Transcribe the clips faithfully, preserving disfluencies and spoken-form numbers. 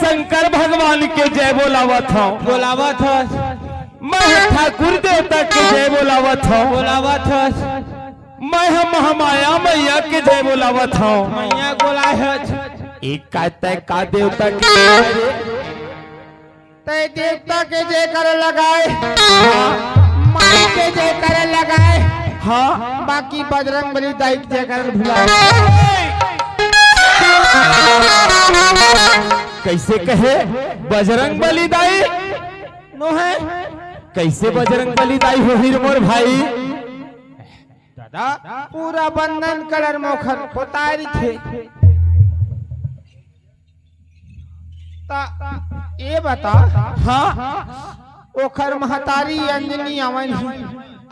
शंकर भगवान के जय बोलावत हंव। बोलावत हस। मैं ह ठाकुर देवता के जय बोलावत हंव। बोलावत हस। मैं ह महामाया मैया के जय बोलावत हंव। मैया बोलाए हस। एक का तय का देवता के जय रे? तय देवता के जय करे लगाए, माई के जय करे लगाए, हाँ। बाकी बजरंग बली दाई के जय करे भुला। कैसे कहे बजरंग बली दाई? नो है। कैसे बजरंग बली दाई होही रे मोर भाई? दादा, पूरा बंधन कड़र मोखर पोतारी थे। ता ये बता, हाँ। ओखर महतारी अंजनी आवन ही।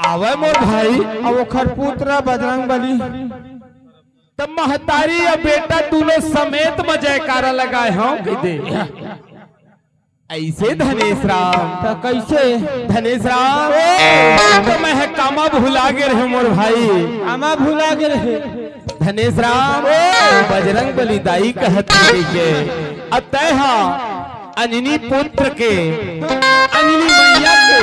आवे मोर भाई। अउ ओखर पुत्र बजरंग बली। त महतारी अउ बेटा दूनों समेत म जयकारा लगाए हंव कहि दे। अइसे धनेश राम। त कइसे? धनेश राम, त मैं ह कामा भुला गे रहेंव मोर भाई। कामा भुला गे रहे। धनेश राम, बजरंग बली दाई कहत हे के, अब तय हा अंजनी पुत्र के, अंजनी मैया के,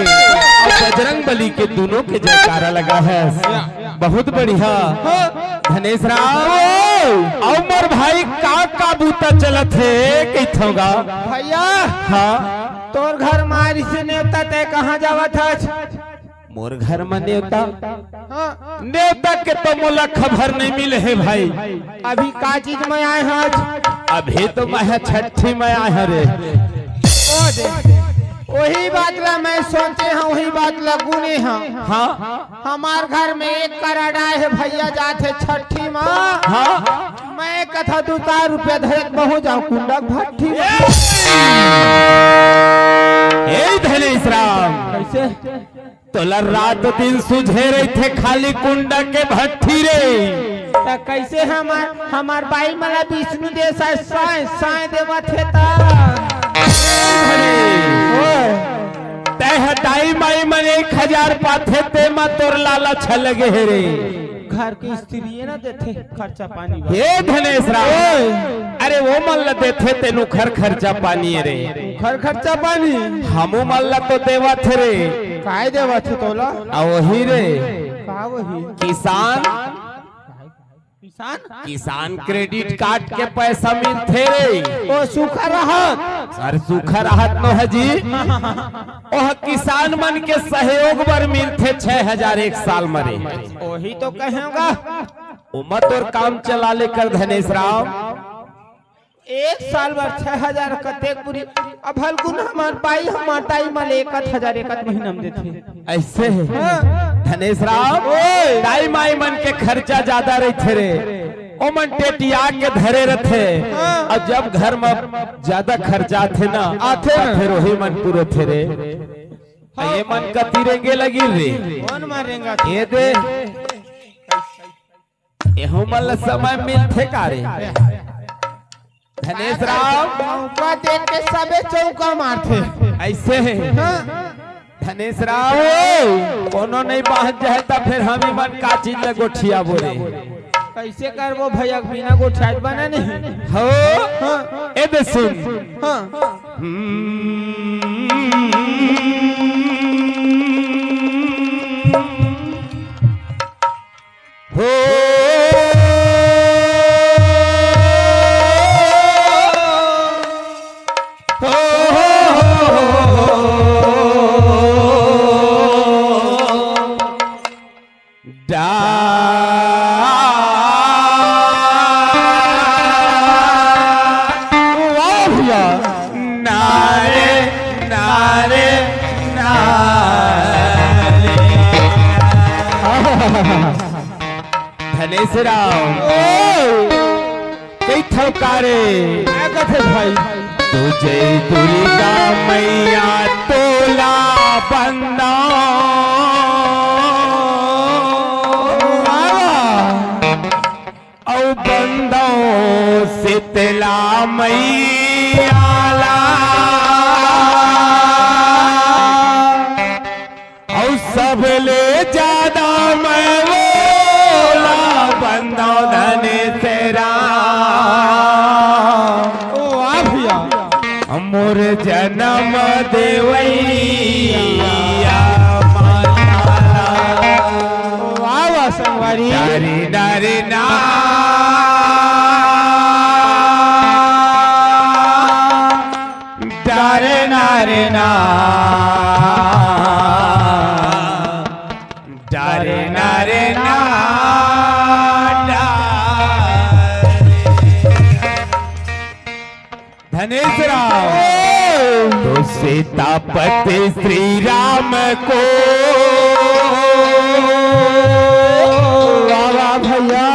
अउ बजरंग बली के दूनों के जयकारा लगा है। बहुत बढ़िया। धनेश राम, अउ मोर भाई का का बूता चलत हे कहिथंव गा? भैया, हाँ। तोर घर म आय रिहिसे नेवता, तय कहाँ जावत हस? मोर घर म नेवता? हाँ। नेवता के तो मोला खबर नइ मिले हे भाई। अभी का चीज म आय हस? अभी तो मैं ह छट्ठी म आय हंव रे। ओ दे, ओही बात ला मैं सोचे हंव, ओही बात ला गुने हंव। हाँ। हमार घर म एक कराड़ आय हे भैया, जात हे छट्ठी म। हाँ। मैं कथंव दू चार रुपया धरे के महूं जांव कुंडा के भट्ठी म। ए धनेश राम। कइसे? तोला रात दिन सुझे रहिथे खाली कुंडा के भट्ठी रे। त कइसे हमार, हमार बाई मन ला विष्णु देसाय साय साय देवत हे त? अरे, ओए। तैं ह दाई माई मन एक हजार पाथे, ते म तोर लालच ह लगे हे रे। घर के स्त्री हे ना देथे खर्चा पानी बर। हे धनेश राम, ओए। अरे वो मन ल देथे तेन ओखर खर्चा पानी रे। ओखर खर्चा पानी? हमू मन ल तो देवत हे रे। काय देवत हे तोला? आ वही रे। का वही? किसान। किसान? किसान क्रेडिट कार्ड के पैसा मिलथे रे। ओ सूखा राहत। सर सूखा राहत नो हे जी। ओह किसान मन के सहयोग बर मिलथे छह हजार एक साल म रे। ओही तो कहेंव गा। ओमा तोर काम चला ले कर धनेश राम। एक साल बर छह हजार कतेक पूरी? अब हल्कुन हमार बाई, हमार दाई मन एक आध हजार एक आध महीना म देथे। अइसे हे। हाँ। धनेश राम, ओए। दाई माई मन के खर्चा जादा रहिथे रे। ओमन टेटिया के धरे रथे। हाँ। अउ जब घर म जादा खर्चा आथे ना, आथे ना। त फेर ओही मन पुरोथे रे। हाँ। ये मन कति रेंगे लगिन रे। कोन मन रेंगथे? ये दे। एहू मन ल समय मिलथे का रे? धनेश राम। मौका देख के सबे चौका मारथे। अइसे हे। हाँ। धनेश राम, कोनो नइ बांच जाय त फेर हमही मन का चीज ल गोठियाबो रे। कइसे करबो भैया, बिना गोठियात बना नहीं। हो? हाँ। ए दे सुन। हाँ। हम्म। हो। हो। डा- वाह भैया। नारे, नारे, नारे। धनेश राम। ओ। कई ठौकारे। का कथे भाई? तुझे दुर्गा मैया तोला बंदा। वाह, वाह। अउ बंदो शीतला मैया ला। अउ सबले जादा मैं वोला बंदो धनेश राम। ओ, वाह भैया। जनम देवैया माता। वाह, वाह, संगवारी। डरे, डरे ना। डरे ना रे ना। डरे ना रे ना। डरे। धनेश राम। तो सीतापति श्री राम को। वाह, वाह भैया।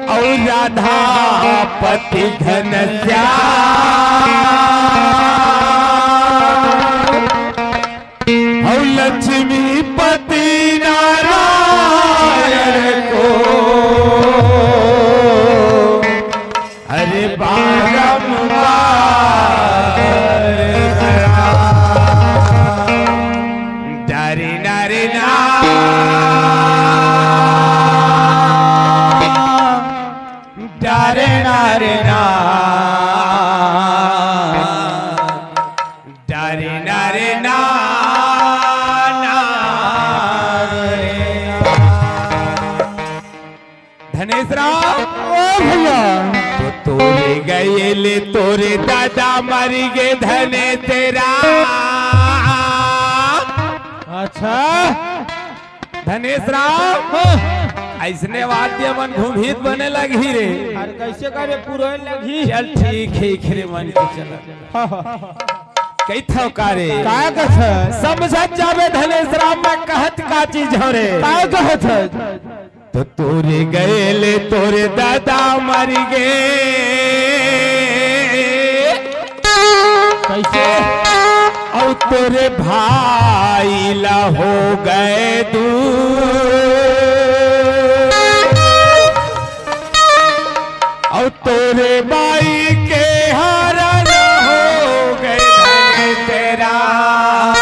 और राधापति घनश्याम। और लक्ष्मीपति नारायण को। अरे बारंबार डरे ना रे ना। डरे ना रे ना। डरे ना रे ना, ना रे ना। धनेश राम। ओ भैया। तो तोरे गए ले तोरे दादा मरी गे धनेश राम। अच्छा। धनेश राम। हाँ। अइसने वाद्य मन घूमही त बने लगही रे। अरे कइसे करे पुरोए लगही? चल ठीक हे, एखरे मन के चल। हाँ, हाँ। कहिथव का रे? का कथस? समझत जाबे धनेश राम, मैं कहत का चीज हंव रे। का कहत हस? तो तोरे गए ले तोरे दादा मर गे। कइसे? अउ तोरे भाई ला हो गए दूर। अउ तोरे बाई के हरन हो गए धनेश राम।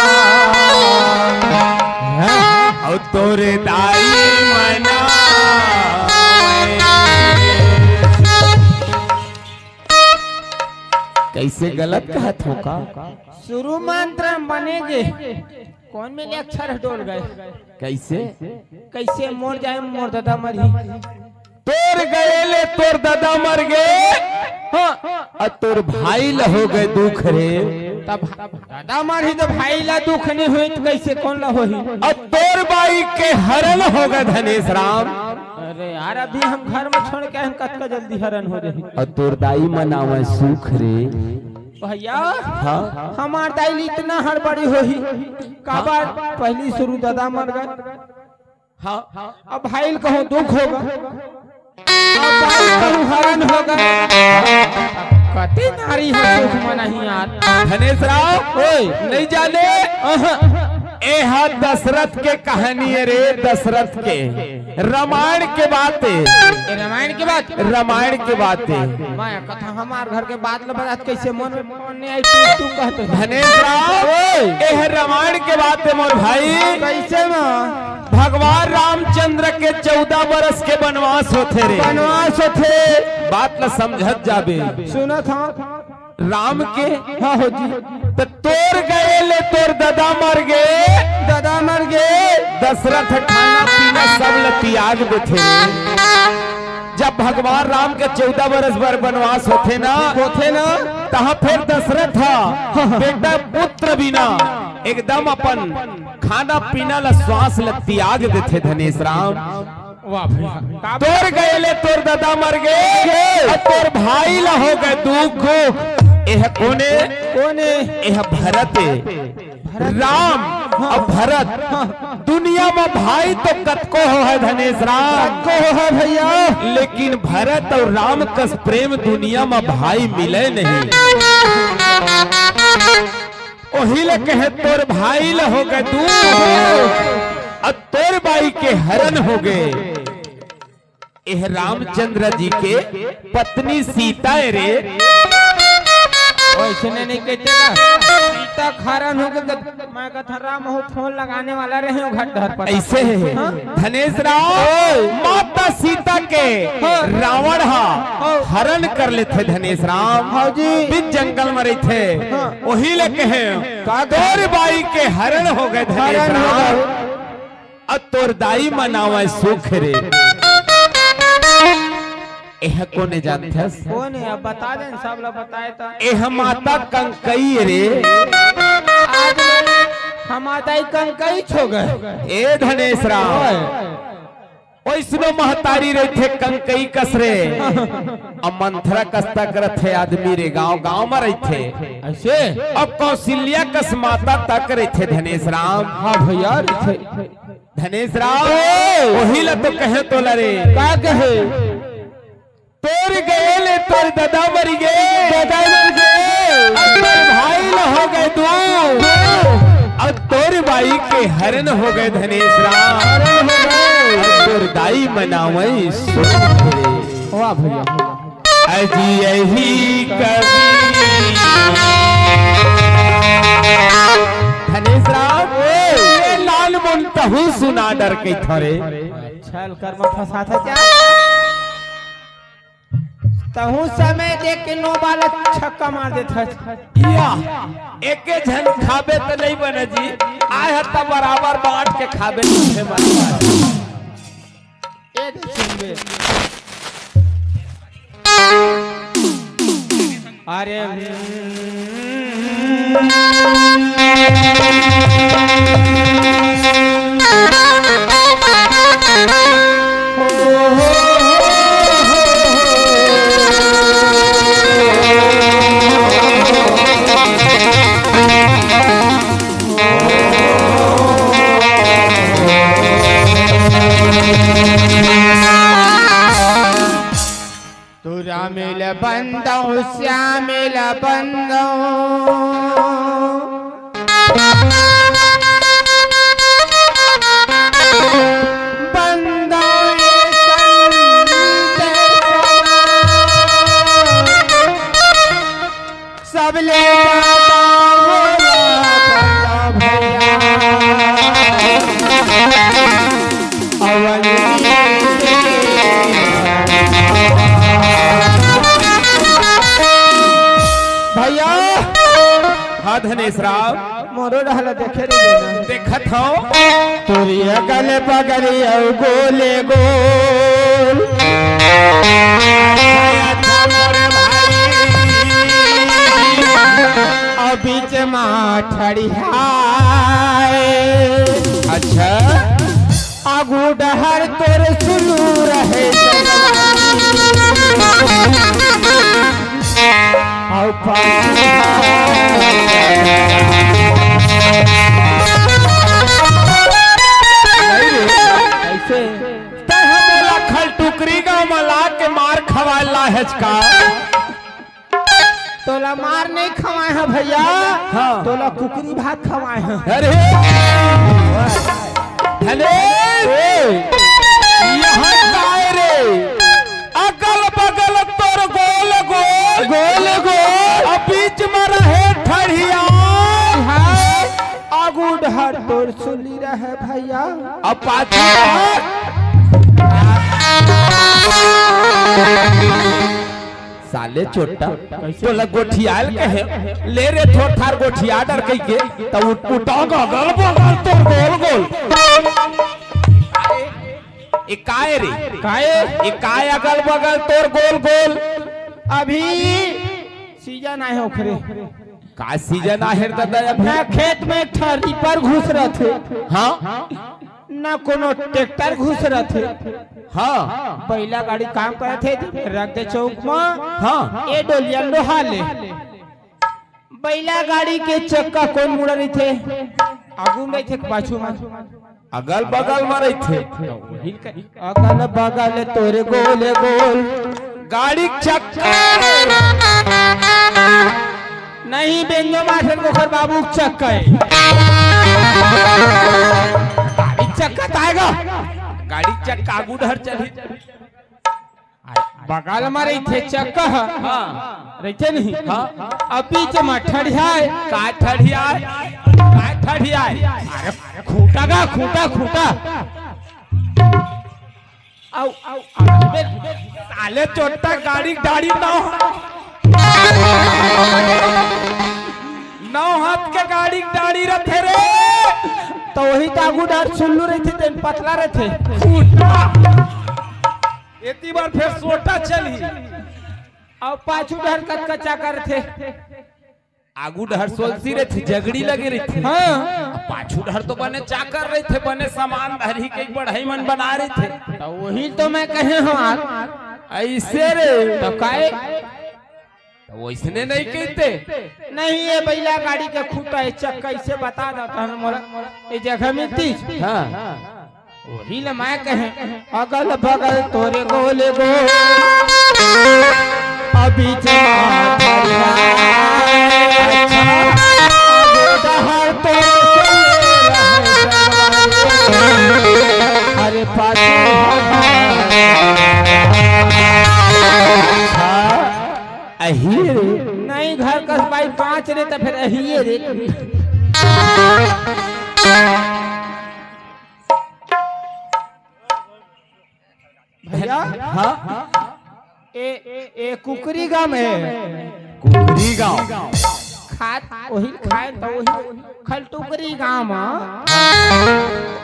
अउ तोरे दाई मना। कइसे गलत कहत हंव का? शुरू मंत्र बने गे। कोन में ले अक्षर डोल गए? कइसे? कइसे मोर जाए मोर दादा मरही? तोर गए ले तोर दादा मर गे। हाँ। अउ तोर भाई ला हो गए दुख रे। तब दादा मरही त भाई ला दुख नइ होही त कइसे कोन ला होही? अउ तोर बाई के हरन हो गए धनेश राम। अरे यार, अभी हम घर में छोड़ के आए हन, कतका जल्दी हरन हो जाही। अउ तोर दाई मनावय सुख रे। भैया, हाँ। हमार दाई ल इतना हड़बड़ी होही, काबर? हाँ। पहली शुरू दादा मर गए। हाँ। अब भाई ल कहूँ दुख होगा, अब भाई ल कहूँ हरन होगा। कते नारी हो सुख मनाही यार। धनेश राम, ओए। नइ जाने। अहं। एहा दशरथ के कहानी हे रे, दशरथ के। रामायण के बात हे। ए, रामायण के बात? रामायण के बात हे। मैं कथा हमार घर के बात ल बतात कइसे मन में मन नइ आई, तू, तू कहत हस। धनेश राम, ओए। एह रामायण के बात हे मोर भाई। कइसे माँ? भगवान रामचंद्र के चौदह बरस के बनवास होथे रे। बनवास होथे। बात ल समझत जाबे। सुनत हंव। राम के। हाँ हो जी। त तोर गए ले तोर ददा मर गे। ददा मर गे। दशरथ खाना पीना सब ल तियाग देथे। जब भगवान राम के चौदह बरस बर बनवास होथे ना, होथे ना। तहाँ फेर दशरथ ह बेटा पुत्र बिना एकदम अपन खाना पीना ल, श्वास ल तियाग देथे धनेश राम। वाह भैया। तोर गए ले तोर ददा मर गे, अउ तोर भाई ल हो गए दुख। एह कोने? कोने? एह भरत हे। राम अउ भरत दुनिया म भाई तो कतको हो हे धनेश राम। कतको हो हे भैया। लेकिन भरत अउ राम कस प्रेम दुनिया म भाई मिले नहीं। ओही ल कहे तोर भाई ल हो गए दुख, अउ तोर बाई के हरन हो गए। एह रामचंद्र जी के पत्नी सीता हे रे। ओइसने नइ कहिथे का? तक हरण हो के गद-, मैं कथा राम हो फोन लगाने वाला रहे हो घट धर पर। ऐसे है। हाँ? धनेश राम, माता सीता के हाँ। रावण हा हाँ। हरण कर लेथे धनेश राम। हाँ जी। बीच जंगल में रहथे। हाँ। वही ले कहे, का तोर बाई के हरण हो गए धनेश हरण हो राम। गए। अउ तोर दाई मनावय सुख रे। एह कोने जानथस? कोन हे? अब बता दे न, सब ला बताए त। एह माता कंकई रे। आज हमार दाई कंकई छो गए। ए धनेश राम, ओए। ओइसनो महतारी रहिथे कंकई कस रे। अब मंथरा कस तक रथे आदमी रे, गांव गांव म रहिथे। ऐसे? अब कौशल्या कस माता तक रहिथे धनेश राम। हाँ भैया, रहिथे। धनेश राम, ए! ओही ला तो कहे तोला रे। का कहे? तोर गए ले तोर ददा मर गए। ददा मर गए। अब तोर भाई ल हो गए दू। दू। अब तोर बाई के हरण हो गए धनेश राम। हरण हो गए। अब तोर दाई मनावई सुख रे। वाह भैया। अजी यही कवि। धनेश राम, ए लाल मुन तहू सुना डर के थोरे। छल कर्म फंसा था क्या? तहू समय देख के नो बाल छक्का मार देत हस। या, एके झन खाबे त नहीं बने जी, आय ह त बराबर बांट के खाबे, तुझे बराबर। ए दे सुनबे। अरे तू रामेल बंदौ, श्यामेल बंदौ। बंदौ ये संदेशवा। सबले ज्यादा बोला बंदौ भैया। अवंती भैया। हाँ धनेश राम। मोरो डहला देखे रे बेटा। देखत हूँ। तोरी अगल बगल अउ गोले गोल। अच्छा, अच्छा, मोरे भाई। अउ बीच मा ठड़िहाए। अच्छा। आगू डहर तोर सुलू रहे जवानी। अउ पाछू नहीं रे, ऐसे। तै ह मोला खलटुकरी गांव म ला के मार खवाए ला हेच का? तोला मार नहीं खवाए ह भैया, हाँ। तोला कुकरी भात खवाए ह। अरे धनेश, ए। यहाँ काय रे? अगल बगल तोर गोल गोल, गोल गोल। अउ बीच म रहे ठड़िया। हाँ। आगू डहर तोर सुली रहे भैया। अउ पाछू डहर साले चोट्टा, कैसे? तोला गोठियाल कहे, ले रे थोर थार गोठिया डर कहिके, त उठ, उठा गगल बगल तोर गोल गोल। ए काय रे? काय? ए काय अगल बगल तोर गोल गोल? अभी सीजन आए ओखरे। का सीजन आहे रे दादा अभी? ना खेत में एक ठा रीपर घुस रथे, हाँ? ना कोनो ट्रैक्टर घुस रथे। हाँ। बैला गाड़ी काम करत हे, रख दे चौक म। हाँ। ए डोलिया लोहा ले। बैला गाड़ी के चक्का कोन मुड़ा रहिथे? आगू म रहिथे के पाछू म? अगल बगल म रहिथे। अगल बगल तोरे गोल गोल। गाड़ी के चक्का। नहीं, बेंजो मास्टर के ओखर बाबू के चक्का हे। गाड़ी के चक्का त आएगा। गाड़ी के चक्का आगू डहर चलही। बगल म रहिथे चक्का ह। हाँ। रहिथे नहीं? हाँ। अब बीच म ठड़ियाए। का ठड़ियाए? का ठड़ियाए? अरे खूंटा गा, खूंटा, खूंटा। अउ, अउ, अबे, साले चोट्टा गाड़ी, गाड़ी नौ, नौ हाथ के गाड़ी, गाड़ी रथे रे। त वही त आगू डहर सुल्लू रहिथे, तेन पतला रहिथे। खूंटा। एती बर फेर सोटा चलही। अउ पाछू डहर कतका चाकर रथे। आगू डहर सोलसी रहिथे, जगड़ी लगे रहिथे। हाँ। अब पाछू डहर तो बने चाकर रहिथे, बने सामान धरही के बढ़ई मन बना रहिथे। त वही तो मैं कहे हंव आज। अइसे रे। त काहे? त वइसने नहीं कहिते। नहीं, ये बइला गाड़ी के खूंटा, ये चक्का, इसे बता देता हूँ मोला, ये जगह मिलती। हाँ। वही ल मैं कहे, अगल बगल तोरे गोले गो, अभी जमा धरिया। अच्छा। आगे डहर तोरे चले रहे जगवारे। अरे पाछू। अच्छा। अही रे। नहीं, घर कस बाई पाँच रे, त फेर अहिए रे। भैया, हाँ? ए, ए कुकरी गांव हे। कुकरी गांव। खात, वही खाए त वही खलटुकरी गांव म।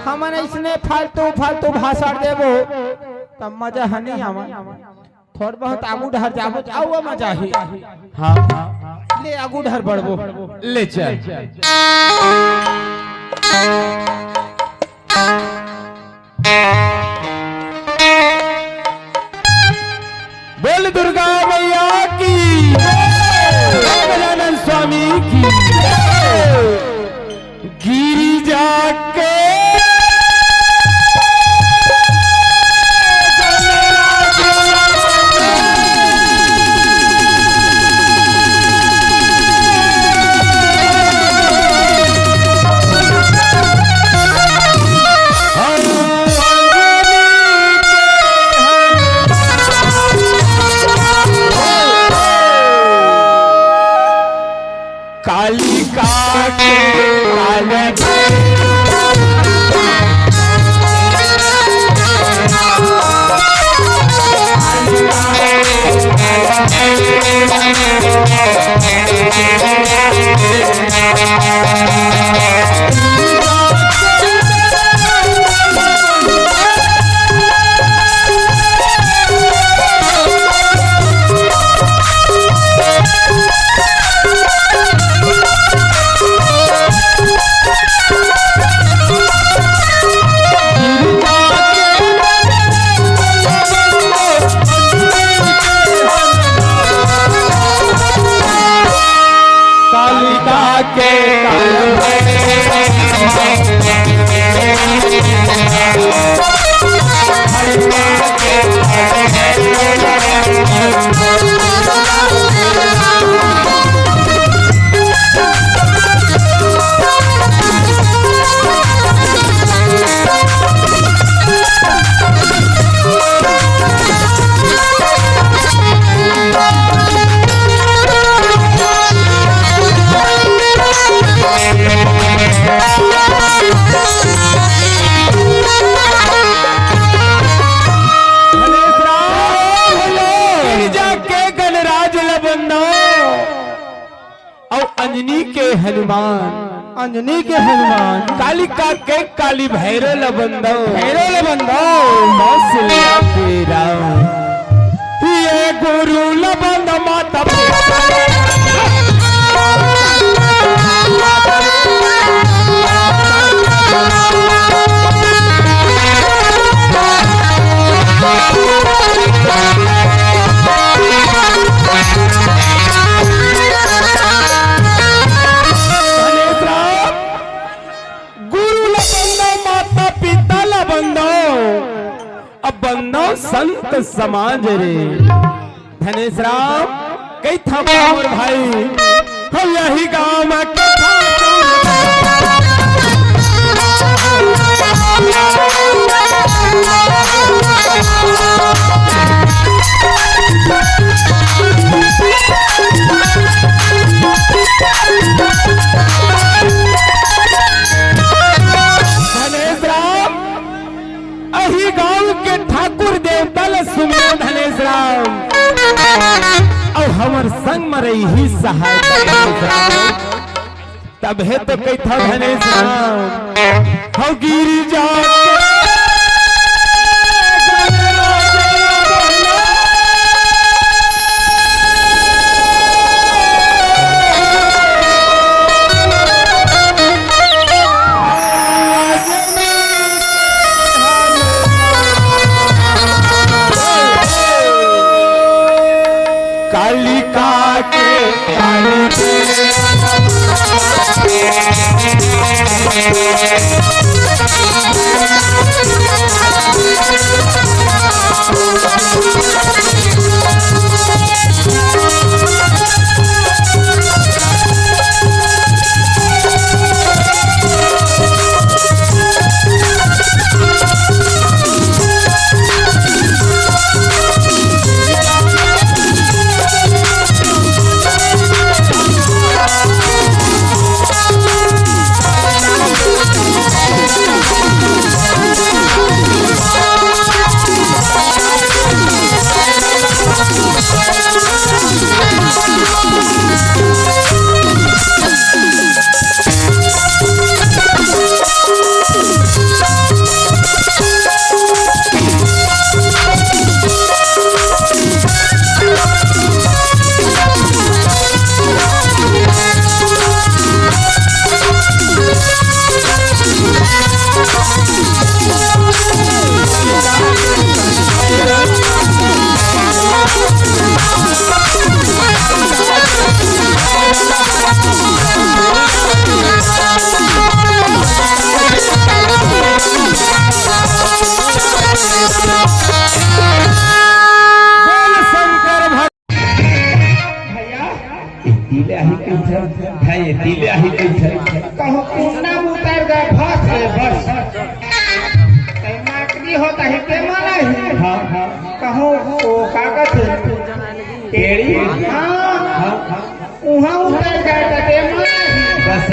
हमन अइसने फालतू, फालतू भाषण देबो, त मजा ह नहीं आवा। थोड़ बहुत आगू डहर जाबो, त अउ मजा ही। हाँ। ले आगू डहर बढ़बो। ले चल। बोल दुर्गा मैया की, गजानन स्वामी की। गिरिजा के कालिका के काल कालिका के काल गिरजा के गणराज ल बंदो। अउ अंजनी के हनुमान। अंजनी के हनुमान। कालिका के काली भैरव ल बंदो। भैरव ल बंदो। कौशल्या के राम। ये गुरु ल बंद माता पिता। गुरु ल बंदो, माता पिता ल बंदो, अब बंदो संत समाज रे। धनेश राम, कई थापा मोर भाई, हम यही गांव में कथा मरई ही सहायता। तभे तो कहिथव धनेश राम, हव गिरिजा के कालिका के काली भैया, ए दिल आही कइसे? भाई, ए दिल आही कइसे? कहूँ कुंडा में उतर गए, बस रे, बस। कहीं माकड़ी होता है, के माना ही? हाँ, हाँ। कहूँ वो कागज है। एड़ी? हाँ। हाँ, हाँ। उहाँ उतर गए, तो के माना ही? बस।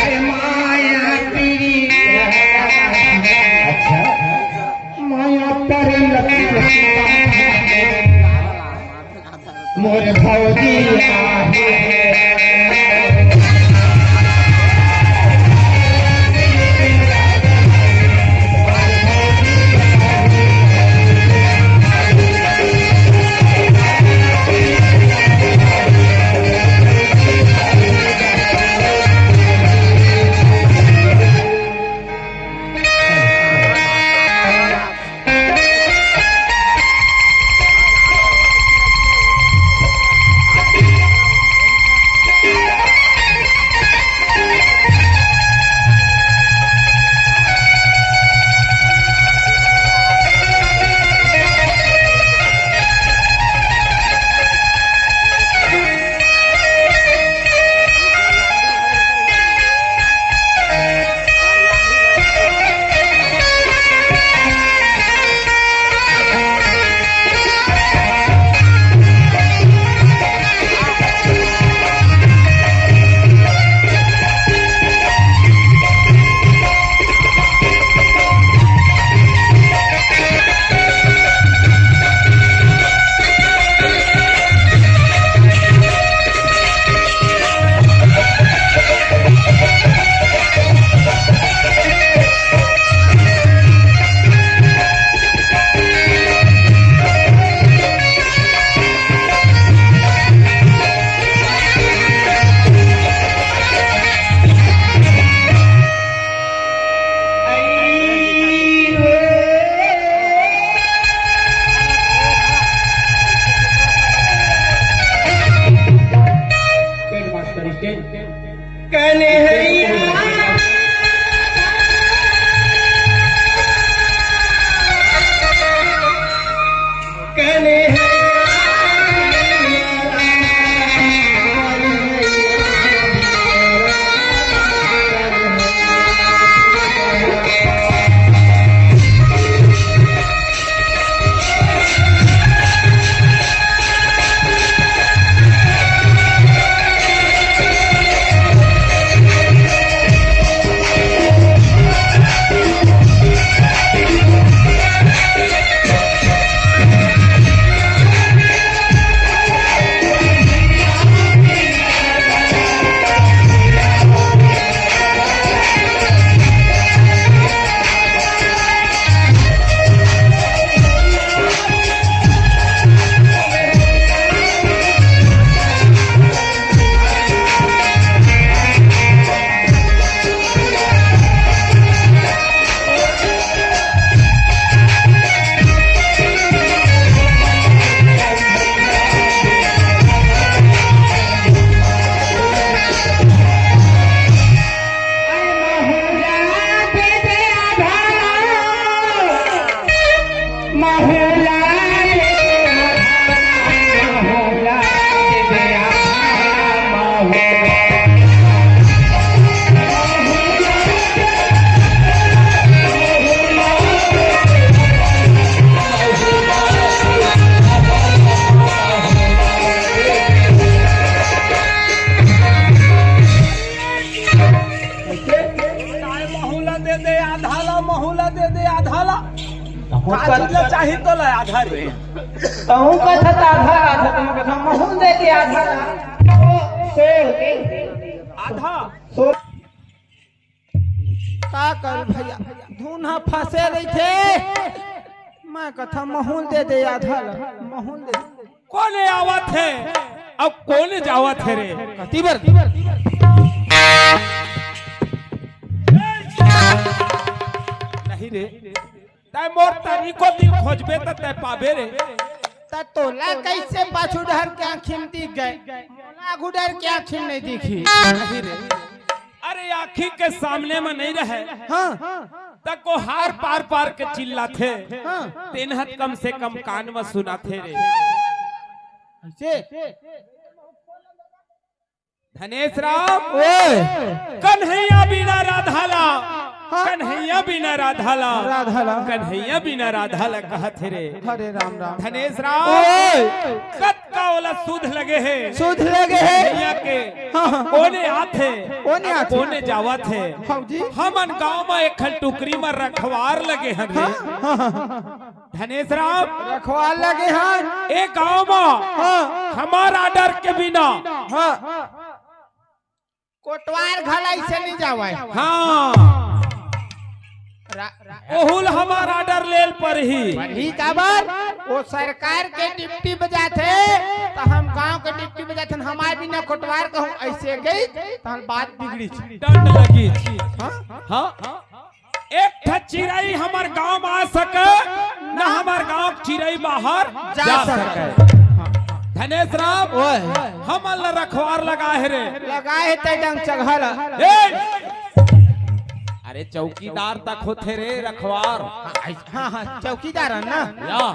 अरे माया तेरी। अच्छा। माया तेरी लगी। मोर भौजी आहे। पाँच रुपया चाही तो ले आधा रे। तहूँ कथा त आधा, आधा, तहूँ कथा महूँ दे के आधा। सो, सो, आधा। सो। का करूँ भैया, धुन ह फँसे रहिथे। मैं कथा महूँ दे दे आधा ला, महूँ दे दे। कोने आवत हे अउ कोने जावत हे रे? कति बर? नहीं रे, तैं मोर तरी को दिन खोजबे त तैं पाबे रे। त तोला कइसे पाछू डहर के आँखी म दिख गे, मोला आगू डहर के आँखी म नइ दिखही? नहीं रे, अरे आँखी के सामने म नइ रहे। हाँ। त कोहार पार पार के चिल्लाथे, हाँ। तेन ह कम से कम कान म सुनाथे रे। अइसे? धनेश राम, ओए। कन्हैया बिना राधा ला, हाँ। कन्हैया बिना राधा ला, राधा ला। कन्हैया बिना राधा ला कहत हे रे। हरे राम राम। धनेश राम, ओए। कतका ओला सुध लगे हे। सुध लगे हे। कन्हैया के हाँ, हाँ। कोने आथे, कोने आथे। कोने जावत हे। हाँ जी। हमन गाँव म एक ठन टुकरी म रखवार लगे हन रे। हाँ, हाँ, हाँ। धनेश राम, रखवार लगे हन। ए गाँव म हाँ। हमार order के बिना हाँ। कोटवार घला अइसे नइ जावय। हाँ। रा-, रा-, ओहू ल हमार order ले ल परही। परही काबर? ओ सरकार के duty बजाथे, त हम गाँव के duty बजाथन, हमार बिना कोटवार कहूँ अइसे गई, तहन बात बिगड़ीच। डंड लगीच। हाँ? हाँ? एक ठा चिरई हमर गांव म आ सके, न हमर गांव के चिरई बाहर जा जा सके। सके। धनेश राम, ओए। हमन ल रखवार लगा हे रे। लगा हे तै डंग चघा ल। ए! अरे चौकीदार तक होथे रे रखवार। हाँ, हाँ, हाँ, चौकीदार हे ना? या।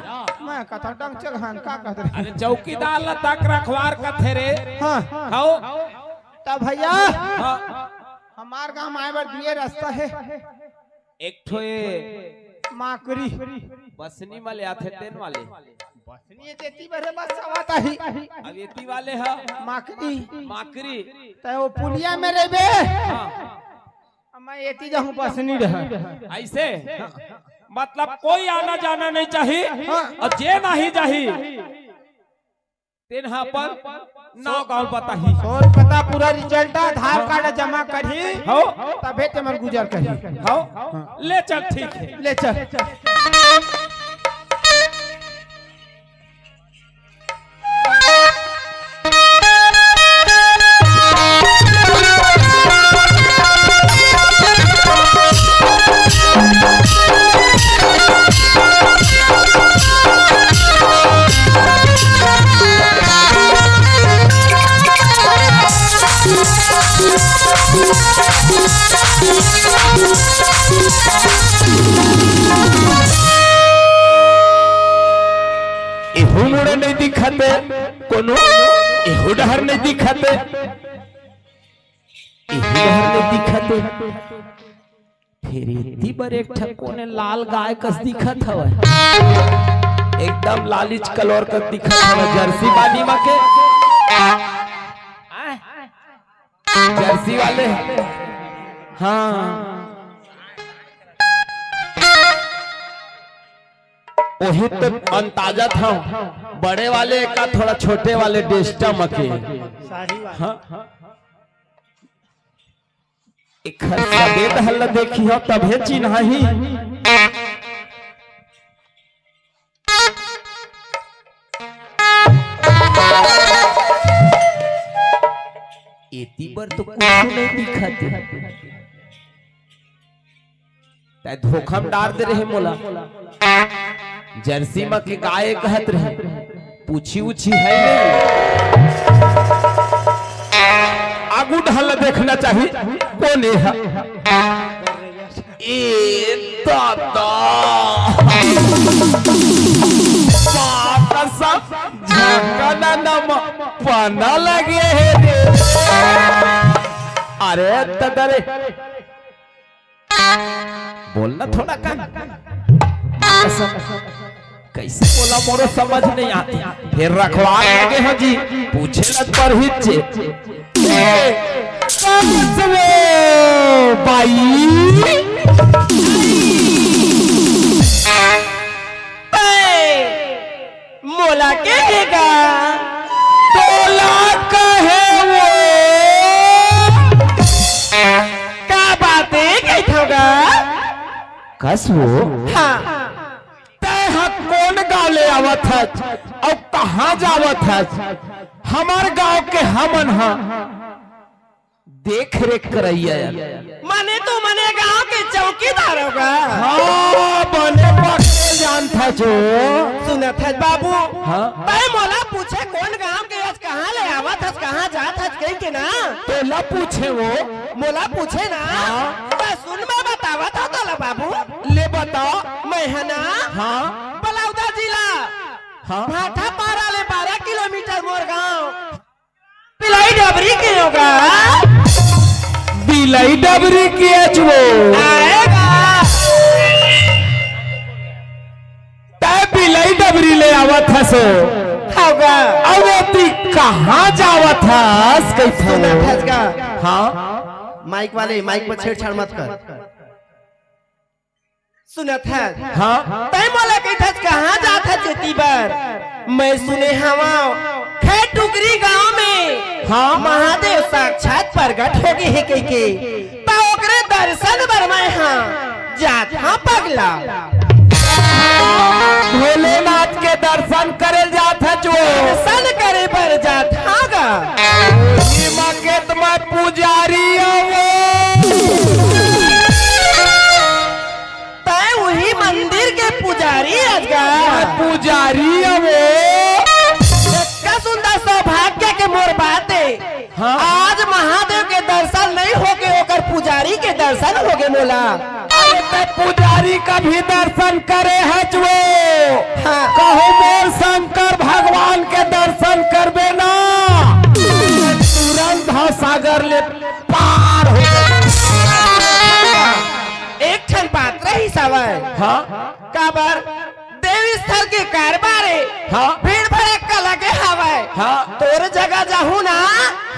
मैं कथा डंग चघा ल का कहत रहे? अरे चौकीदार ल तक रखवार कथे रे। हाँ। हव। त भैया, हाँ। हमार गांव म आए बर दुए रस्ता हे। एक ठो ए माकरी। बसनी म ले आथे तेन वाले। बसनी ए जेती बरे बस आवत आही। अब एती वाले ह। माकरी। माकरी। तै ओ पुलिया म रहिबे। हाँ। अब मैं एती जाहूँ बसनी डहर। अइसे? मतलब कोई आना जाना नइ चाही। हाँ। अउ जे नाही जाही। तेन ह अपन नाव गाँव बताही। तोर पता पूरा result, आधार कार्ड जमा करही। हव। तभे ते मन गुजर करही। हव। हाँ। ले चल, ठीक हे। ले चल। एहू मुड़ा नइ दिखत हे कोनो, एहू डहर नइ दिखत हे, एहू डहर नइ दिखत हे। फेर एती बर एक ठक कोने लाल गाय कस दिखत हवय, एकदम लालिच कलर कस दिखत हवय, जर्सी बानी म के। जर्सी वाले। हाँ। ओही तो अंदाजा था, बड़े वाले का थोड़ा छोटे वाले डेस्टा म के। हाँ। एखर सफेद हल देखियो तभे चिन्हाही। एती बर तो कुछु नइ दिखत हे। तै धोखा म डार दे रहे मोला। जर्सी म के गाय कहत रहे, पूछी उछी है नहीं। आगू ढल देखना चाही, कोने है? ए दादा, बात सब झकना नम पना लगे हे रे। अरे दादा रे, बोलना थोड़ा कम। कसम। कैसे बोला मोरो समझ नहीं आती। फिर रखवार लगे हो जी, पूछे लग पर हिच्चे। ए, कम से वो बाई। ला के हे गा। तोला कहे वो। का बात हे, कहिथव गा? कस वो? हाँ। तैं ह कोन गांव ले आवत हस अउ कहाँ जावत हस? हमर गांव के हमन ह देख रेख करइया। मने तो मने गांव के चौकीदार हो गा। हाँ, बने पकड़े जानत हस वो। सुनत हस बाबू, हाँ? तैं मोला पूछे कोन गांव के हस, कहाँ ले आवत हस, कहाँ जात हस कहिके ना। तोला पूछे वो? मोला पूछे ना। हाँ। त सुन, मैं बतावत हंव तोला बाबू। ले बता। मैं ह ना, हाँ। बलौदा जिला, हाँ। भाटापारा ले बारह किलोमीटर मोर गांव। बिलाई डबरी के हो गा। बिलाई डबरी के अचबो। आएगा। तैं बिलाई डबरी ले आवत हस वो। हो गा। अउ एती कहाँ जावत हस, कहिथव? सुनत हस गा। हाँ। माइक वाले, माइक पर छेड़छाड़ मत कर। सुनत हस? हाँ। तैं मोला कहिथस, कहाँ जात हस एती बर? मैं सुने हवंव, खैर टुकरी गांव में हाँ। महादेव साक्षात प्रगट हो गे हे कहिके, त ओकरे दर्शन बर मैं ह जात हंव पगला। भोलेनाथ के दर्शन करे जात हस वो? दर्शन करे बर जात हंव गा। एमा के त मैं पुजारी हंव वो। तैं उही मंदिर के पुजारी हस गा? मैं पुजारी हंव वो। अतका सुंदर सौभाग्य के मोर बात हे। हाँ। आज महादेव के दर्शन नइ होगे, ओकर पुजारी के दर्शन होगे मोला। अरे तैं पुजारी का भी दर्शन करे हस वो। हाँ। कहूँ मोर शंकर भगवान के दर्शन करबे ना, तुरंत भवसागर ले पार हो जाबे। एक ठन बात रहिस हवय। हाँ। काबर? देव स्थल के कारबार हे। हाँ। भीड़ भड़क्का लगे हवय। हाँ। तोर जगह जाहूं ना,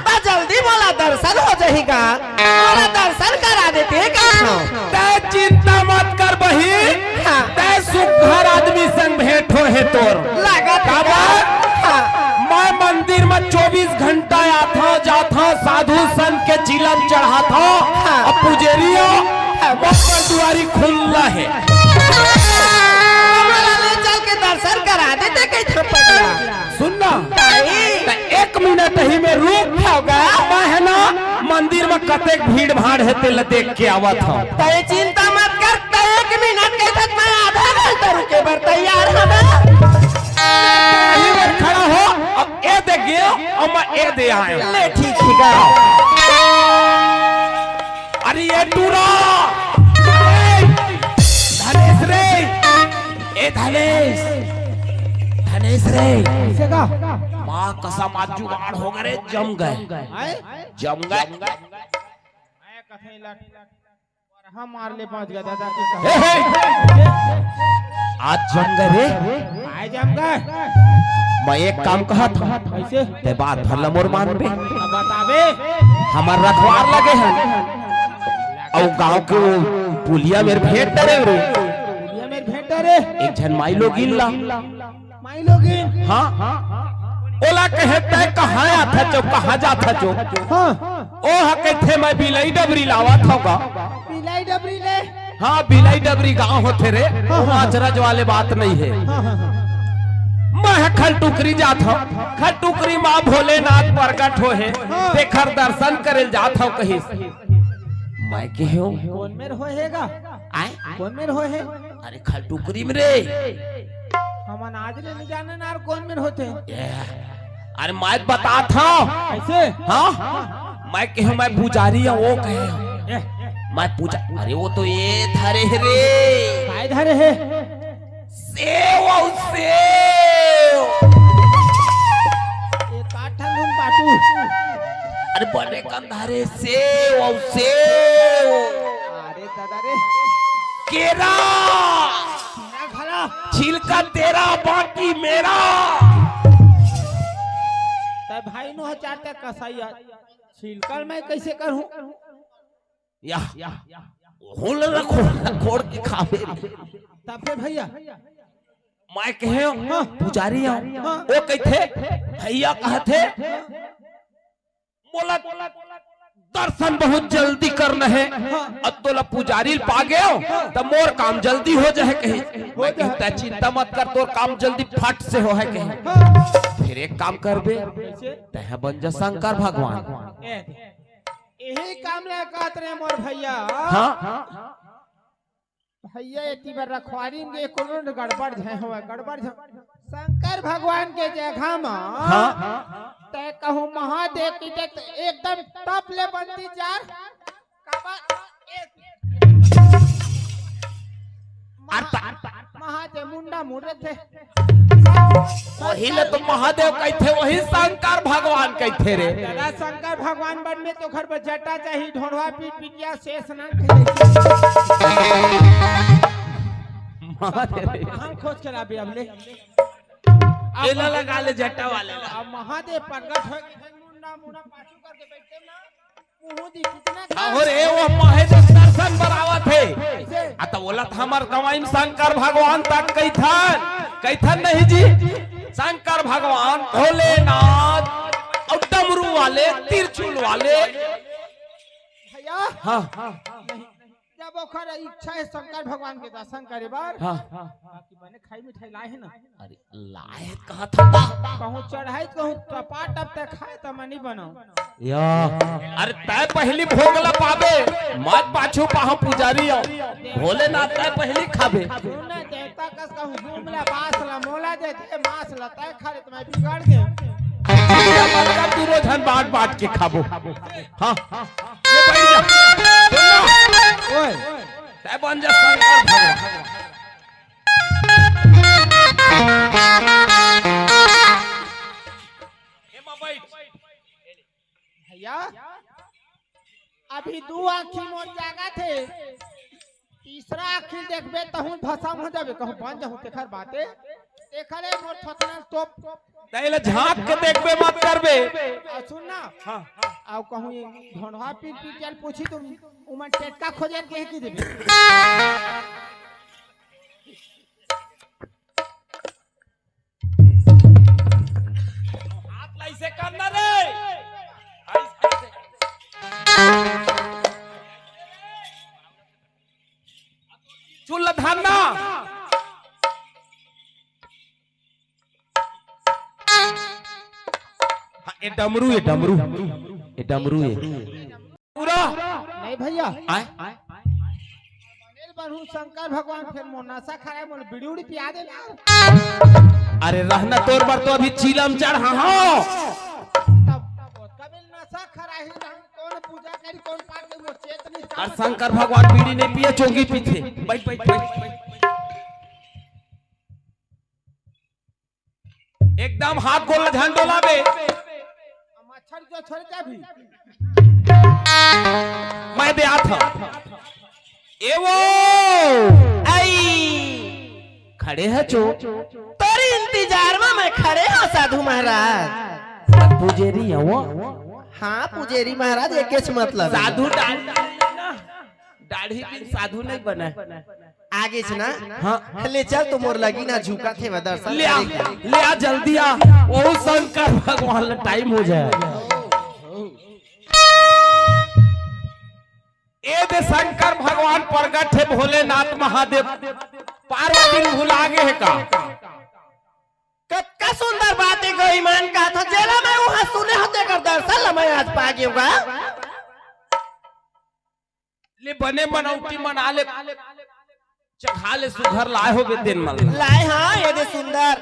त जल्दी मोला दर्शन हो जाही गा। मोला दर्शन करा देते कहिथंव। तैं चिंता मत कर बहिन। हाँ। तैं सुघर आदमी संग भेंट होहे तोर। लागत हे काबर? हाँ। मैं मंदिर में चौबीस घंटा आथंव जाथंव, साधु संत के चिलम चढ़ाथंव। हाँ। अब पुजेरी हो, हाँ। मोर दुआरी खुल्ला हे। हमला ले चल के दर्शन करा देते कहिथंव पगला। सुन ना। ताई। त एक मिनट ही में रुक। हो गा। मैं ह ना मंदिर में कतेक भीड़ भाड़ हे तेला देख के आवत हंव। तैं चिंता मत कर, तैं एक मिनट कहिथस, मैं आधा घंटा रुके बर तैयार हंव। यहीं में खड़ा हो, अब ए दे गेंव अउ मैं ए दे आएंव। ले ठीक हे गा। अरे ए टूरा, ए धनेश रे, ए धनेश, धनेश रे। कइसे गा? माँ कसम आज जुगाड़ हो गे रे, जम गे। आय? जम गे। मैं कथई लट, वरहा मार ले पाँच गा दादा के हे, कहे। हे। आज जम गे रे। आय जम गे। मैं एक काम कहत हंव। कइसे? तैं बात भर ला मोर मान बे। अब बताबे। हमर रखवार लगे हन। अउ गांव के वो पुलिया मेर भेंट डरे रे। पुलिया मेर भेंट डरे। एक झन माईलोगिन ला। माईलोगिन। हाँ। ओला कहे तैं कहाँ आथस वो, कहाँ जाथस वो? हाँ। ओ ह कहिथे मैं बिलाई डबरी लावत हंव गा। बिलाई डबरी ले। हाँ, बिलाई डबरी गांव होथे रे। हाँ, वो हाँ, हाँ। अचरज वाले बात नइ हे। हाँ, हाँ, हाँ। मैं ह खलटुकरी जात हंव, खलटुकरी माँ भोलेनाथ प्रगट होहे, हाँ। तेखर दर्शन करे ल जात हंव कहिस। मैं केहेंव। कोन मेर होहे गा? आय? कोन मेर होहे? अरे खलटुकरी में रे। हमन आज ले नइ जानन यार कोन मेर होथे। ए, अरे मैं बतात हंव। कइसे? हाँ? मैं केहेंव मैं पुजारी हंव, वो कहे ए। मैं पूजा, अरे वो तो ए धरे हे रे। काय धरे हे? सेव अउ सेव। ए का ठन धुन पाटू? अरे बने कन धरे सेव अउ सेव। अरे दादा रे। केरा। तेरा घला। छिलका तेरा, बाकी मेरा। तैं भाई नोहस चार तैं कसाई आ। छिलका ल मैं कइसे करहूं? या। हुल रखो, खोड़ के खाबे। तब फिर भइया। मैं कहे, "हाँ, पुजारी आंव।" हाँ। वो कहिथे, "भैया," कहिथे, "मोला दर्शन बहुत जल्दी करना हे। हाँ। अब तोला पुजारी ल पा गेंव, त मोर काम जल्दी हो जाए," कहे। मैं कहे, "तैं चिंता मत कर, तोर काम जल्दी फट से होहे," कहे। हाँ। "फिर एक काम करबे, कइसे? तैं बन जा शंकर भगवान।" ए, यही काम ला कहत रहे मोर भैया। हाँ। भैया, एती बर रखवारी में गे, कोनो न गड़बड़ झन होवय, गड़बड़ झन। शंकर भगवान के जगह म हाँ। तैं कहूँ महादेव की देख, एकदम टप ले बनती यार। काबर? ए, अरे त- महादेव मुंडा मुड़ रथे। वही ले तो महादेव कहिथे, वही शंकर भगवान कहिथे रे। दादा, शंकर भगवान बन में तो घर पर जटा चाही, ढोढ़वा पीट पीट या शेष नाग कहे। महादेव। हम खोज के लाबे अब ले। एला लगा ले जटा वाले ला। अब महादेव प्रगट हो गए, मुंडा मुंडा पाछू करके बैठे ना। मुंह दी कितना अहो रे, वो महादेव दर्शन बर आवत हे। कैसे? आ त ओला त हमर गंवई म शंकर भगवान तक कहिथन, कहिथन नहीं जी? शंकर भगवान, भोलेनाथ, अउ डमरू वाले, त्रिशूल वाले। भैया। हाँ। नहीं। जब ओकर इच्छा हे शंकर भगवान के दर्शन करे बर, हाँ। बाकी बने खाई मिठाई लाए हे ना? अरे, लाए कहा था? कहूँ चढ़ाई, कहूँ टपाटप तैं खाए त मैं नहीं बनाऊँ। या। अरे, तैं पहिली भोग ला पाबे, मत पाछू पाहूँ पुजारी आंव। भोलेनाथ तैं पहिली खाबे। सुन ना, देवता कस कहूँ घूम ला, बास ला, मोला देथे, मास ला, तैं खा ले, त मैं बिगड़ गेंव। मलका दूनों झन बांट बांट के खाबो। हाँ। ये बैठ जा। सुन ना। ओए। तैं बन जा शंकर भगवान। एमा बैठ। भैया, अभी दू आँखी मोर जागत हे, तीसरा आँखी देखबे तहूँ भसम हो जाबे, कहूँ बन जाहूँ तेखर बाते, तेखरे मोर थोथना तोप। तैं एला झांक के देखबे मत करबे। आ, सुन ना। हाँ। अउ कहूँ ये ढोंढवा पीट पीट के पूछी त उमन टेटका खोजे के कह के देबे। हाथ ला ऐसे करना रे। ऐसे, ऐसे। चुल्ला धरना। हाँ, ये डमरू, ये डमरू, ये डमरू, ये पूरा। नहीं भैया। आय? बनेल बनहूँ शंकर भगवान, फिर मोर नशा खराब, मोर बीड़ी उड़ी पिया दे ना। अरे रहना, तोर बर तो अभी चीलम चढ़ा हो। तब, तब कभी नशा खराही, हम कौन पूजा करी, कौन पाठ करी, मोर चेत नहीं। अरे शंकर भगवान बीड़ी नहीं पिए, चोंगी पीथे। बैठ, बैठ, बैठ। एकदम हाथ गोड़ ला झन डोलाबे। मच्छर जो छोड़ जाबी। मैं दे आत हूँ। ए वो। आई। खड़े ह चो। तोरी इंतजार में मैं खड़े हूँ साधु महाराज। पुजेरी है वो। हाँ, पुजेरी महाराज, एकेच मतलब हे। साधु डाल, दाढ़ी बिन साधु नहीं बने। आगे से ना? हाँ। ले चल, तो मोर लगी ना झुका थे, मैं दर्शन ले आ, करे के। ले आ, जल्दी आ। वो शंकर भगवान ला टाइम हो जाए। ए दे शंकर भगवान प्रगट हे, भोलेनाथ महादेव। पार्वती ल भुला गे हे का? कतका सुंदर बात हे गो ईमान का था, जेला मैं वहां सुने हों तेकर दर्शन ला मैं आज पा गेंव गा। ले बने मनौती मना ले, चघा ले सुघर लाए होबे तेन मन ला। लाए हाँ, ये दे सुंदर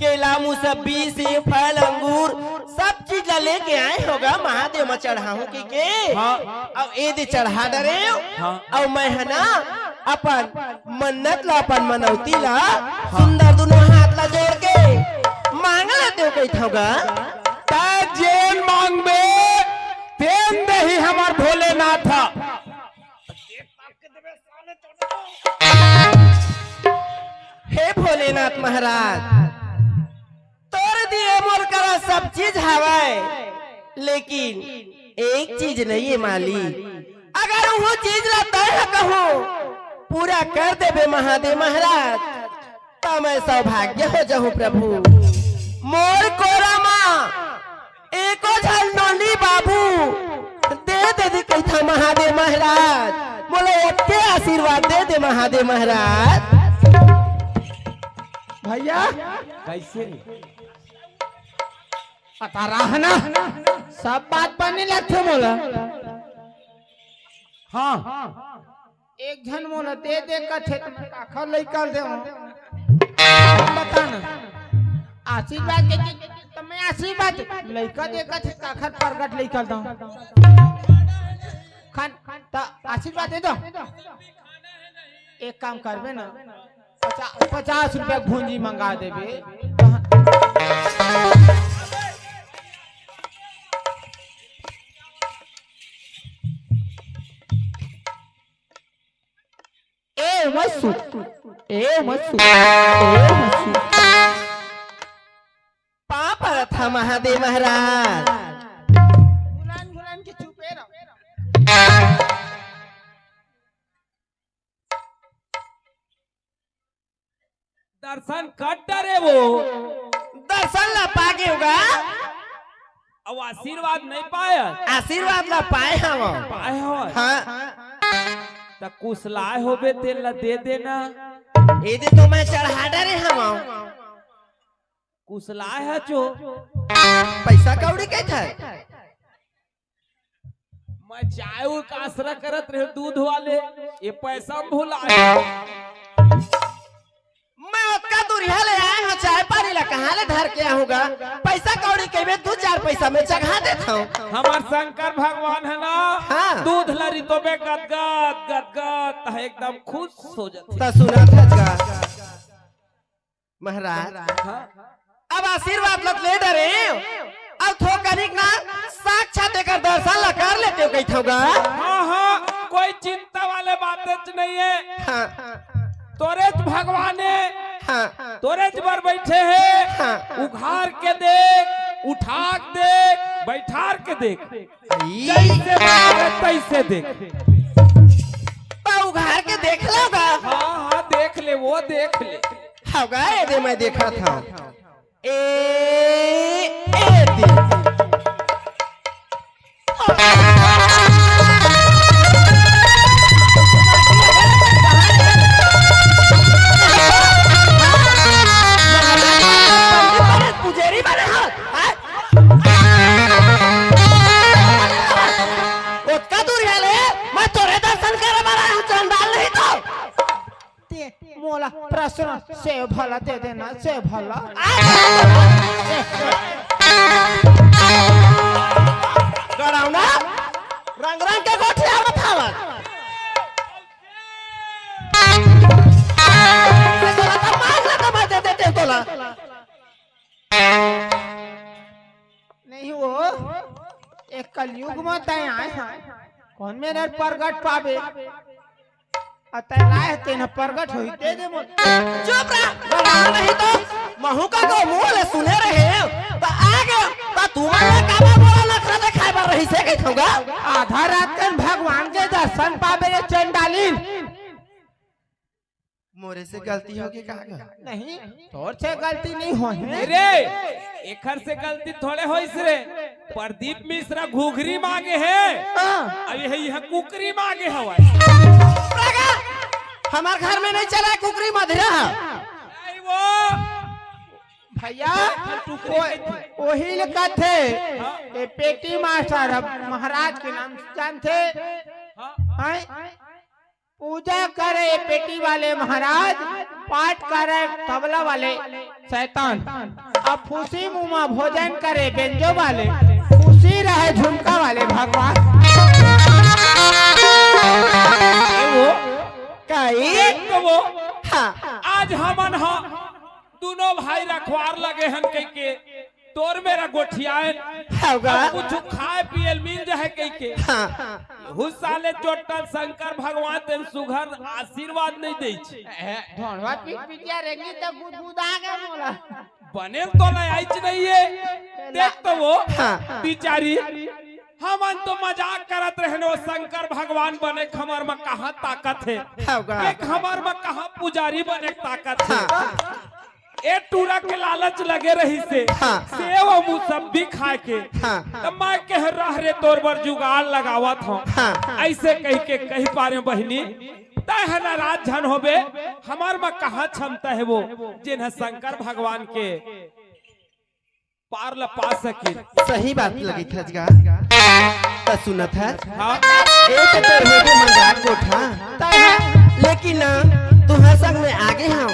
केला, मुसब्बी, सेब, फल, अंगूर, सब चीज ला लेके आए हों गा महादेव म चढ़ाहूं कहिके। हाँ। अउ ये दे चढ़ा डरेंव। हाँ। अउ मैं ह ना अपन मन्नत ला, अपन मनौती ला सुंदर दुनों हाथ ला जोड़ के मांग लेतेंव कहिथंव गा। तैं जेन मांगबे तेन देही हमर भोलेनाथ ह। हे भोलेनाथ महाराज, तोर दिए मोर करा सब चीज हवय, लेकिन एक चीज नहीं हे मालिक। अगर वो चीज ला तैं ह कहूँ, पूरा कर देबे महादेव महाराज। त मैं सौभाग्य हो जाहूं प्रभु। मोर कोरा मा एको झन नोनी बाबू दे दे दे कहिथा महादेव महाराज, मोला एके आशीर्वाद दे दे महादेव महाराज। भैया, कैसे रे? पता रहा ना, सब बात बने लगथे मोला। हाँ, एक झन मोला दे दे कथे, त मैं काखर लइका ल देवं? बता ना। आशीर्वाद दे दे, त मैं आशीर्वाद, लइका दे कथे, काखर परगट लइका ल देवं? खान, त आशीर्वाद दे दो। एक काम करबे ना, पचा-, पचास रुपया के भूंजी मंगा देबे। ए मसू, ए मसू, ए मसू। पाँव परत हा महादेव महाराज। भुलान भुलान के चुपे रहो। दर्शन कर डरे वो। दर्शन ला पागे होगा। अब आशीर्वाद नहीं पाया। आशीर्वाद ला पाए हवं। पाए हवं। हाँ। त कुछ लाए होबे तेला दे देना। ये दे तो मैं चढ़ा डरे हवं। कुछ लाए ह चो। पैसा कौड़ी कहिथा? मैं चाय उर का आसरा करत रहे दूध वाले, ये पैसा भुला। मैं ओतका दूरिहा ले आए हूँ, चाय पानी ला कहाँ ले धर के आहूँगा? पैसा कौड़ी कहिबे, दू चार पैसा में चघा देत हूँ। हमार शंकर भगवान है ना, हाँ। दूध ला रितोबे गदगद गदगद, त एकदम खुश हो जाते। त सुनत हस का? महाराज, हाँ। अब आशीर्वाद ल त ले डरे, अब थोकनिक ना साक्षात एकर दर्शन ला कर लेते हो कहिथव गा। हाँ, हाँ, कोई चिंता वाले बातेच नहीं है। हाँ। तोरेच भगवान है, हाँ। तोरेच बर बैठे हैं। हाँ। उघार के देख, उठार के देख, बैठार के देख। आई। जैसे मांगे तैसे देख। त उघार के देख लो गा। हाँ, हाँ, देख ले, वो देख ले। हव गा, ए दे मैं देखत हूँ। ए, ए दे। पुजेरी बने हव, हैं? ओतका दूरिहा ले, मैं तोरे दर्शन करे बर आए हूँ, चंडाल नहीं तो। ते मोला प्रश्न से भला दे देना, से भला। गड़ौना, रंग रंग के गोठियावत हवस। तोला त मार ला त मैं दे देते तोला। नहीं वो, एक कलयुग में तय आए हैं। कौन मेरे परगट पाबे? अतः लाए तेन परगट होई, दे दे मोर। चुप रह, बड़ा नहीं तो महू का को मुंह ले सुने रहे, त आ गया, त तू मन ला काबर मोला नखरा देखाए बर रहिसे कहिथव गा? आधा रात कन भगवान के दर्शन पाबे रे चंडालिन। मोरे से गलती होगे का गा? नहीं, तोर से गलती नहीं होही। रे, एखर से गलती थोड़े होइस रे। प्रदीप मिश्रा घुघरी मांगे हे। हाँ। अब ये यहाँ कुकरी मांगे हवय। प्रगा, हमार घर में नहीं चला है कुकरी मधिरा है। नहीं वो। भैया, टुकड़ी वो, कइथे। वही ले कथे। हाँ। ये पेटी मास्टर अब महाराज के नाम जानथे। हाँ। हैं? पूजा करे पेटी वाले महाराज, पाठ करे तबला वाले शैतान, अब फूसी मुंह में भोजन करे बेंजो वाले, खुशी रहे झुमका वाले भगवान। ए वो, काई? तो वो, हाँ। आज हमन ह दोनों भाई रखवार लगे हन कहिके, तोर मेरा गोठियाए, हव गा। अब कुछ खाए पिए ल मिल जाए कहिके। हाँ। हु साले चोट्टा शंकर भगवान तेन सुघर आशीर्वाद नहीं दे छे। ए, ढोंढवा पीट पीटिया रेंगी त गुदगुदा के मोला। बने तो नहीं आइच नहीं है। देख तो वो, हाँ। बिचारी। हमन तो मजाक करत रहन, वो शंकर भगवान बने के हमर म कहाँ ताकत हे? हव गा। देख हमर म कहाँ पुजारी बने के ताकत हे? हाँ। ए टूरा के लालच लगे रहिसे, हाँ। सेव अउ मुसब्बी खाए के। हाँ। त मैं कहे, "रह रे, तोर बर जुगाड़ लगावत हंव।" हाँ। अइसे कहिके कहि पारेंव बहिनी, तैं ह नाराज झन होबे, हमर म कहाँ क्षमता हे वो, जेन ह शंकर भगवान के पार ल पा सकिन। सही बात लगत हस गा। त सुनत हस? हाँ। ए तो तोर होगे मंदार कोठा। तय ह, लेकिन ना, तुंहर संग में आगे हंव।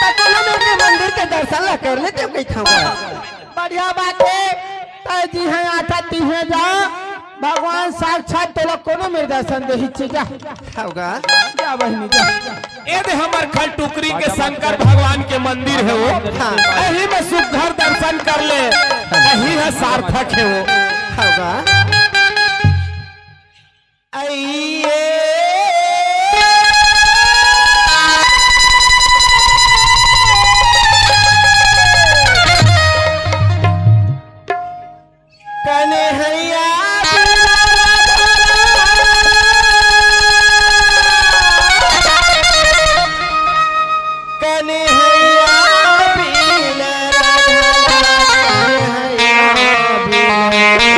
त कोनो मेर के मंदिर के दर्शन ल कर लेतेंव कहिथंव गा। बढ़िया बात हे। तय जिहें आथा तिहें जा। भगवान साक्षात तोला कोनो मेर दर्शन देही, जा। हव गा। जा बहिनी, जा। ए दे हमर खल टुकरी के शंकर भगवान के मंदिर हे वो। हाँ। एही में सुघर दर्शन कर ले, एही ह सार्थक हे वो। हव गा। अइए। कन्हैया बिना राधा, कन्हैया बिना राधा, कन्हैया बिना राधा।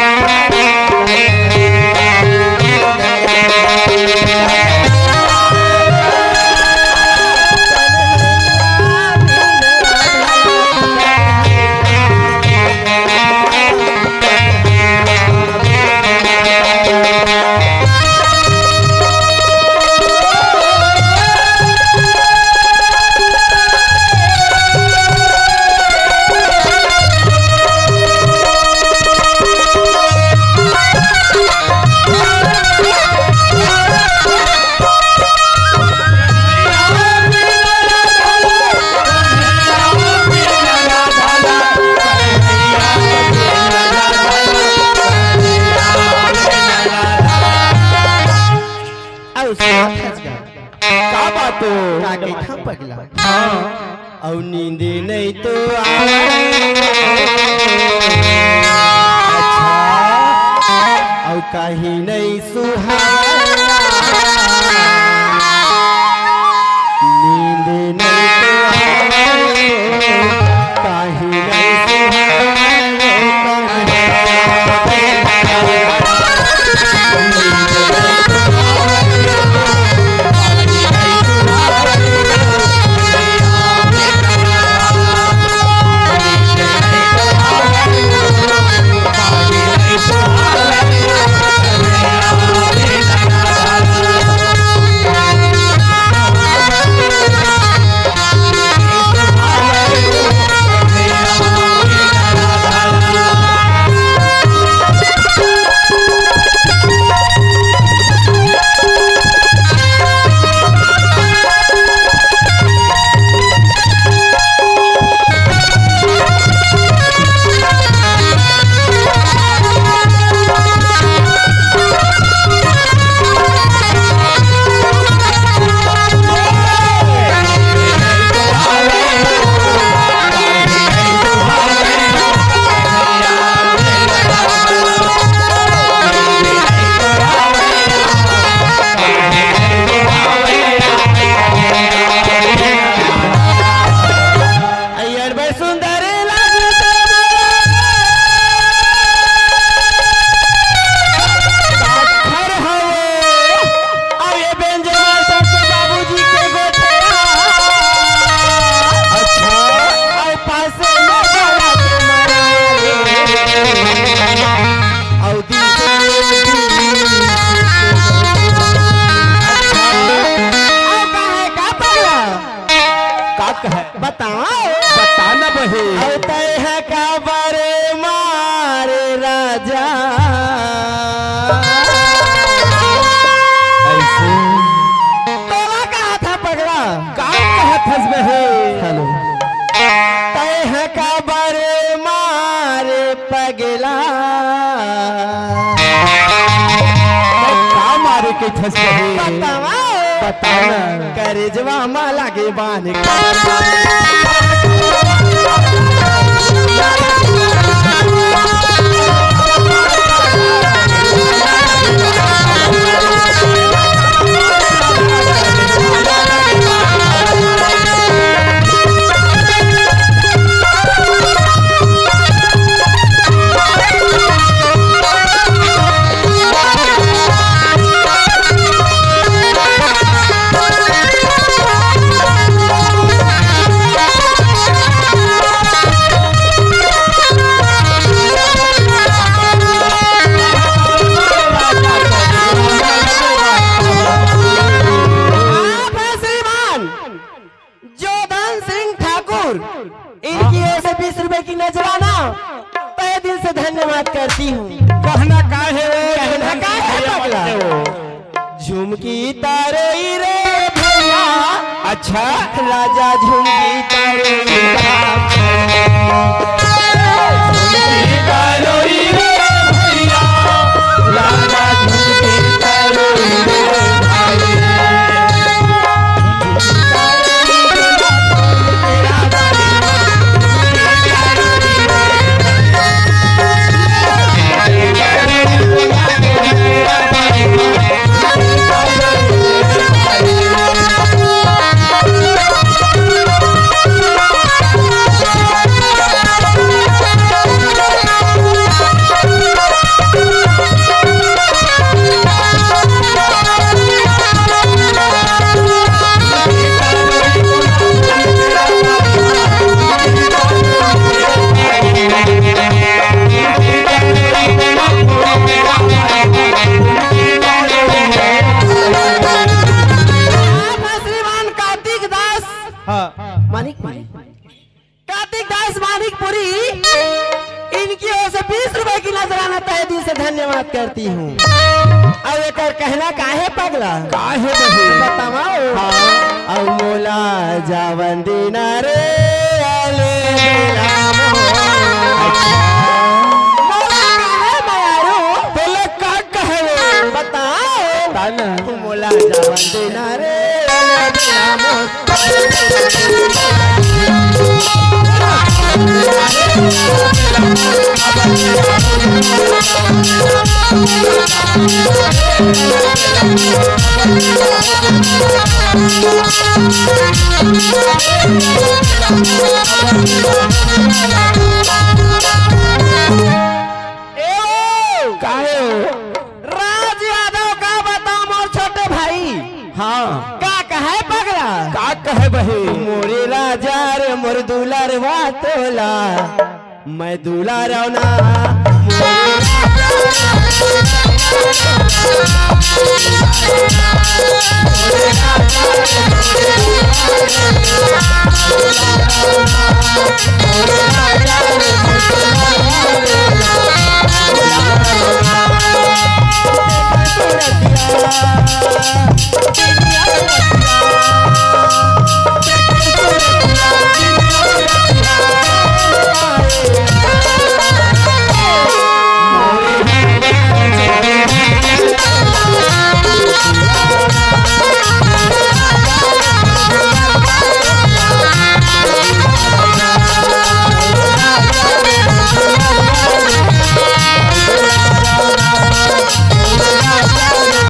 अउ सुनत हस गा। का बात हो? का कहिथंव पगला? हाँ। अउ नींद नइ तो आवय। अच्छा। अउ कहीं नइ सुहावय। नींद नइ तो आवय। कहीं नइ सुहावय। अइयन बड़ सुंदर लागिस। साक्षर हवे। अउ ए बेंजो मास्टर के बाबूजी के गोठिया। अच्छा। अउ पासे में बड़ा के मरा। अउ दी। अउ का हे, का पगला? का कहे? बताओ। बता न बहे। अउ तय है काबर मारे राजा। ऐसे। तोला कहा था पगला? का कहत हस बहे? हेलो। तय है काबर मारे पगला। तय का मारे कहिथस बहे? बतावा। बता ना। करेजवा मा लागे बान। तारोई रे भैया। अच्छा। राजा झुमकी तारोई रे। झुमकी तारोई रे भैया, राजा झुमकी तारोई रे भाई। आप श्रीमान कार्तिक दास हाँ। मानिकपुरी। कार्तिक दास मानिकपुरी, इनकी ओर से बीस रुपए की नजराना तहे दिल से धन्यवाद करती हूँ। अब एकर कहना काहे पगला? काहे बहे? बताओ। हाँ। अब मोला जावन दीना रे, अले दीना मोला। अच्छा। मोला काहे मयारू? बोले का कहे? बताओ। ताना। मोला जावन दीना रे, अले दीना मोला। ए ओ! काहे हो? राज यादव का बता मोर छोटे भाई। हाँ। का कहे पगला? का कहे बहे? मोरे राजा रे मोर दुलरवा तोला, मैं दुलरव ना। मोरे